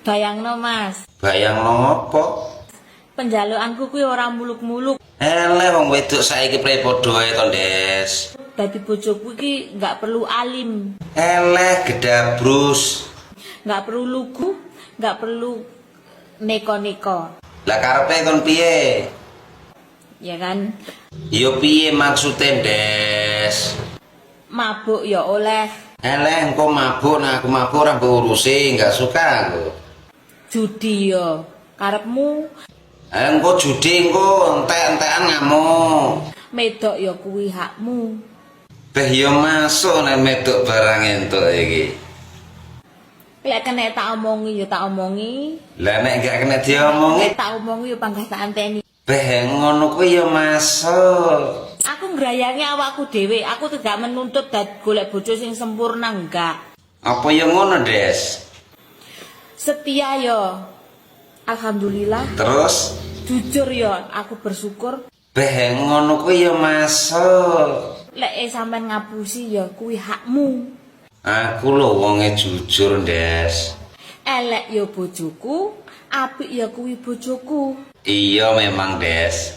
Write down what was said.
Bayangno, Mas, Bayangno ngopo? Penjalukanku kuwi ora muluk-muluk. Eleh, wong wedok saiki prei padha ae to, Des. Dadi bojoku iki nggak perlu alim, Eleh, gedabrus. Nggak perlu lugu, nggak perlu neko-neko, Lah, karepe kon piye? Ya kan? Ya piye maksude, Des? Mabuk ya oleh, Eleh, engko mabuk, nah aku mabuk ora mbok urusi, enggak suka aku. Judi ya karepmu, Eh, engko judi engko entek-entekan ngamuk. Medok ya kuwi hakmu. Beh, ya masuk nek medok barang entuk iki. Lek kena tak omongi ya tak omongi, Lah, nek gak kena diomongi, nek tak omongi ya panggah tak anteni. Beh, ngono kuwi ya masuk. Aku ngrayangi awakku dhewe, aku tidak menuntut dat golek bojo sing sempurna, enggak. Apa ya ngono, Des? Setia yo. Alhamdulillah, Terus jujur yo, aku bersyukur. Beh, ngono kuwi ya masuk. Lek sampean ngapusi ya kuwi hakmu. Aku lho wonge jujur, Des. Elek ya bojoku, apik ya kuwi bojoku. Iya memang, Des.